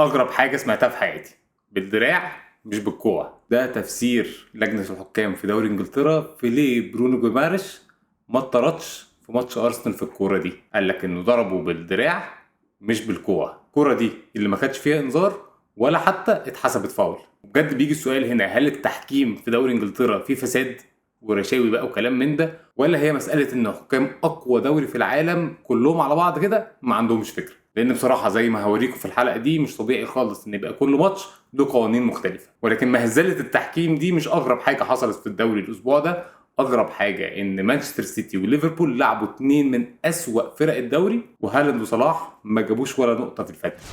اغرب حاجة سمعتها في حياتي، بالدراع مش بالكوع. ده تفسير لجنة الحكام في دوري انجلترا في ليه برونو جيماريش ما اتطردش في ماتش ارسنال في الكورة دي. قال لك انه ضربه بالدراع مش بالكوع. الكورة دي اللي ما خدش فيها انذار ولا حتى اتحسبت فاول. بجد بيجي السؤال هنا، هل التحكيم في دوري انجلترا فيه فساد ورشاوي بقى وكلام من ده، ولا هي مسالة ان حكام اقوى دوري في العالم كلهم على بعض كده ما عندهمش فكرة؟ لان بصراحة زي ما هوريكم في الحلقة دي مش طبيعي خالص ان يبقى كل ماتش له قوانين مختلفة. ولكن مهزله التحكيم دي مش اغرب حاجة حصلت في الدوري الاسبوع ده. اغرب حاجة ان مانشستر سيتي وليفربول لعبوا اتنين من اسوأ فرق الدوري، وهالاند وصلاح ما جابوش ولا نقطة في الفتح.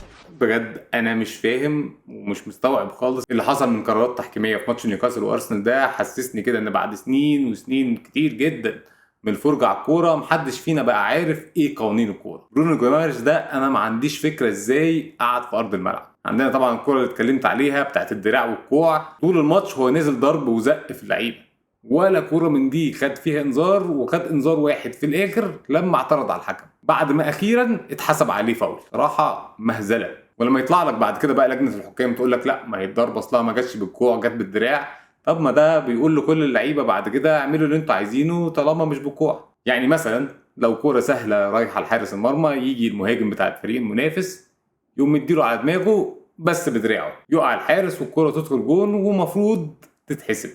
بجد انا مش فاهم ومش مستوعب خالص اللي حصل من قرارات تحكيميه في ماتش نيوكاسل وارسنال. ده حسسني كده ان بعد سنين وسنين كتير جدا من الفرجة على الكورة محدش فينا بقى عارف ايه قوانين الكورة. برونو جيماريش ده انا ما عنديش فكرة ازاي قعد في ارض الملعب. عندنا طبعا الكورة اللي اتكلمت عليها بتاعت الدراع والكوع، طول الماتش هو نزل ضرب وزق في اللعيبة، ولا كورة من دي خد فيها انذار، وخد انذار واحد في الاخر لما اعترض على الحكم بعد ما اخيرا اتحسب عليه فاول. صراحة مهزله. ولما يطلع لك بعد كده بقى لجنة الحكام تقول لك لا، ما هي الضربة اصلها ما جاتش بالكوع، جت بالدراع. طب ما ده بيقول لكل اللعيبة بعد كده اعملوا اللي انتوا عايزينه طالما مش بالكوع. يعني مثلا لو كورة سهلة رايحة لحارس المرمى، يجي المهاجم بتاع الفريق المنافس يقوم مديله على دماغه بس بدراعه، يقع الحارس والكوره تدخل جون ومفروض تتحسب.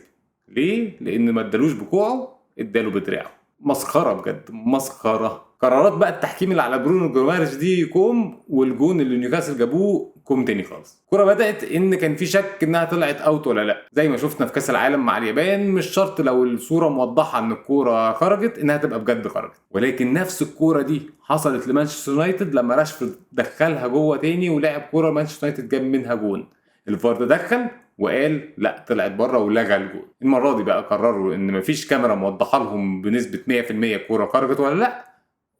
ليه؟ لان ما ادالوش بكوعه، اداله بدراعه. مسخرة بجد، مسخرة. قرارات بقى التحكيم اللي على برونو جيماريش دي كوم، والجون اللي نيوكاسل جابوه كوم تاني خالص. الكورة بدات ان كان في شك انها طلعت out ولا لا، زي ما شفنا في كاس العالم مع اليابان. مش شرط لو الصورة موضحة ان الكورة خرجت انها تبقى بجد خرجت، ولكن نفس الكورة دي حصلت لمانشستر يونايتد لما راشفورد دخلها جوه تاني ولعب كورة مانشستر يونايتد جاب منها جون. الفار تدخل وقال لا طلعت بره ولغى الجول. المرة دي بقى قرروا ان مفيش كاميرا موضحة لهم بنسبة 100% الكورة خرجت ولا لا،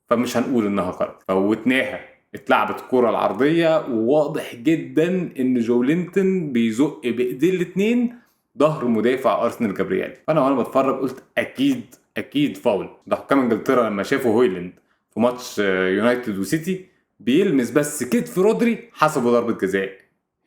فمش هنقول انها خرجت. فوتناها، اتلعبت الكورة العرضية، وواضح جدا ان جولينتون بيزق بايديه الاثنين ظهر مدافع ارسنال جابرييل. فانا وانا بتفرج قلت اكيد اكيد فاول. ده حكام انجلترا لما شافوا هويلاند في ماتش يونايتد وسيتي بيلمس بس كتف رودري حسبوا ضربه جزاء.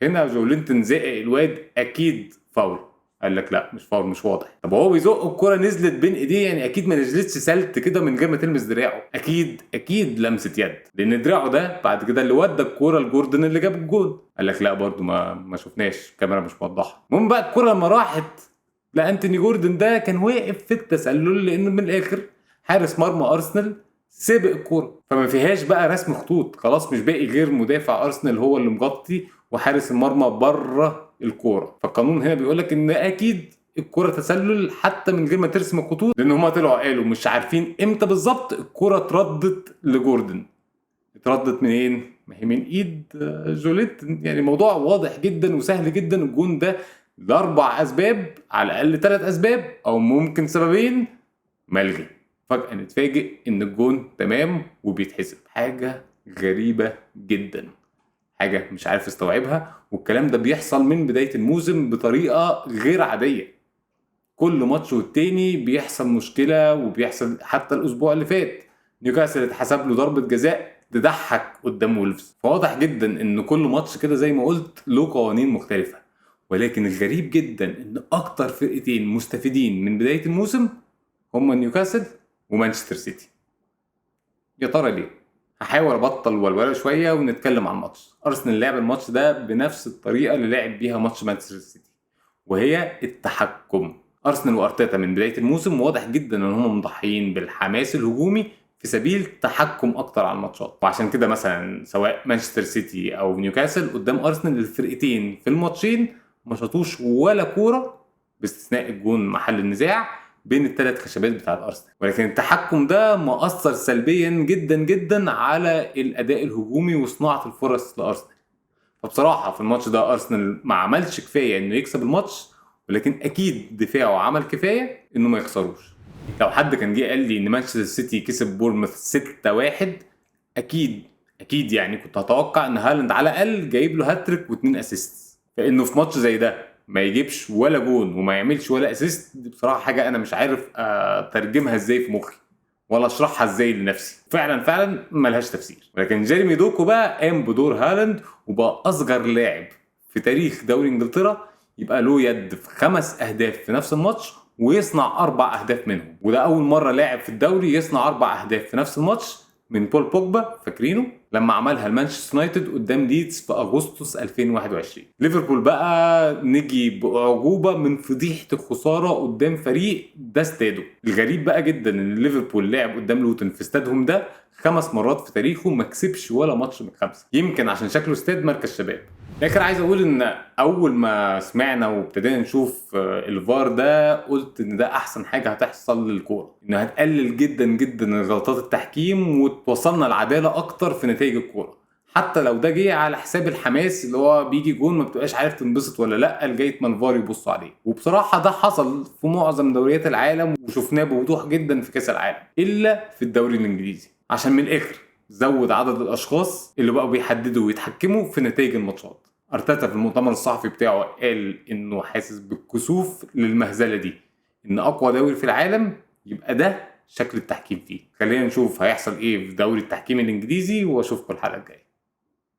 هنا جولينتون زق الواد، اكيد فاول. قال لك لا مش فاول، مش واضح. طب هو بيزق الكرة نزلت بين ايديه، يعني اكيد ما نزلتش سلت كده من غير ما تلمس دراعه، اكيد اكيد لمسه يد، لان دراعه ده بعد كده اللي ودى الكورة لجوردن اللي جاب الجون. قال لك لا برده ما شفناش، الكاميرا مش موضحة. المهم بقى الكورة لما راحت لانتوني جوردن ده كان واقف في التسلل، لانه من الاخر حارس مرمى ارسنال سابق الكورة، فما فيهاش بقى رسم خطوط، خلاص مش باقي غير مدافع ارسنال هو اللي مغطي وحارس المرمى بره الكورة. فالقانون هنا بيقول لك ان اكيد الكورة تسلل حتى من غير ما ترسم الخطوط، لان هما طلعوا قالوا مش عارفين امتى بالظبط الكورة اتردت لجوردن. اتردت منين؟ ما هي من ايد جوليت. يعني الموضوع واضح جدا وسهل جدا. الجون ده لاربع اسباب، على الاقل 3 اسباب او ممكن سببين، ملغي. فجأة نتفاجئ ان الجون تمام وبيتحسب. حاجة غريبة جدا، حاجة مش عارف استوعبها. والكلام ده بيحصل من بداية الموسم بطريقة غير عادية، كل ماتش والتاني بيحصل مشكلة. وبيحصل حتى الأسبوع اللي فات نيوكاسل اتحسب له ضربة جزاء تضحك قدام وولفز. فواضح جدا ان كل ماتش كده زي ما قلت له قوانين مختلفة. ولكن الغريب جدا ان اكتر فرقتين مستفيدين من بداية الموسم هما نيوكاسل ومانشستر سيتي. يا ترى ليه؟ هحاول ابطل ولوله شوية ونتكلم عن الماتش. ارسنال لعب الماتش ده بنفس الطريقة اللي لعب بيها ماتش مانشستر سيتي، وهي التحكم. ارسنال وارتيتا من بداية الموسم واضح جدا ان هم مضحيين بالحماس الهجومي في سبيل تحكم اكتر على الماتشات. وعشان كده مثلا سواء مانشستر سيتي او نيوكاسل قدام ارسنال، الفرقتين في الماتشين ما شاطوش ولا كورة باستثناء الجون محل النزاع بين الثلاث خشبات بتاعت ارسنال. ولكن التحكم ده مأثر سلبيا جدا جدا على الاداء الهجومي وصناعة الفرص لارسنال. فبصراحة في الماتش ده ارسنال ما عملش كفاية انه يكسب الماتش، ولكن اكيد دفاعه عمل كفاية انه ما يخسروش. لو حد كان جه قال لي ان مانشستر سيتي كسب بورنموث 6-1، اكيد اكيد يعني كنت هتوقع ان هالاند على الاقل جايب له هاتريك و2 assist. فانه في ماتش زي ده ما يجيبش ولا جون وما يعملش ولا assist، دي بصراحة حاجة انا مش عارف اترجمها ازاي في مخي. ولا اشرحها ازاي لنفسي. فعلا فعلا ملهاش تفسير. ولكن جيريمي دوكو بقى قام بدور هالاند وبقى اصغر لاعب في تاريخ دوري انجلترا يبقى له يد في 5 اهداف في نفس الماتش ويصنع 4 اهداف منهم، وده اول مرة لاعب في الدوري يصنع 4 اهداف في نفس الماتش من بول بوجبا، فاكرينه لما عملها المانشستر يونايتد قدام ليدز في اغسطس 2021. ليفربول بقى نجي باعجوبه من فضيحة الخسارة قدام فريق ده استاده. الغريب بقى جدا ان ليفربول لعب قدام لوتن في استادهم ده 5 مرات في تاريخه ما كسبش ولا ماتش من 5، يمكن عشان شكله استاد مركز شباب. لكن عايز اقول ان اول ما سمعنا وابتدينا نشوف الفار ده قلت ان ده احسن حاجة هتحصل للكورة، انها هتقلل جدا جدا غلطات التحكيم وتوصلنا العدالة اكتر في نتائج الكورة، حتى لو ده جه على حساب الحماس اللي هو بيجي جون ما بتبقاش عارف تنبسط ولا لا لغاية ما الفار يبصوا عليه. وبصراحة ده حصل في معظم دوريات العالم وشفناه بوضوح جدا في كاس العالم، الا في الدوري الانجليزي، عشان من الاخر زود عدد الاشخاص اللي بقوا بيحددوا ويتحكموا في نتائج الماتشات. ارتيتا في المؤتمر الصحفي بتاعه قال انه حاسس بالكسوف للمهزله دي، ان اقوى دوري في العالم يبقى ده شكل التحكيم فيه. خلينا نشوف هيحصل ايه في دوري التحكيم الانجليزي، واشوفكم الحلقة الجاية.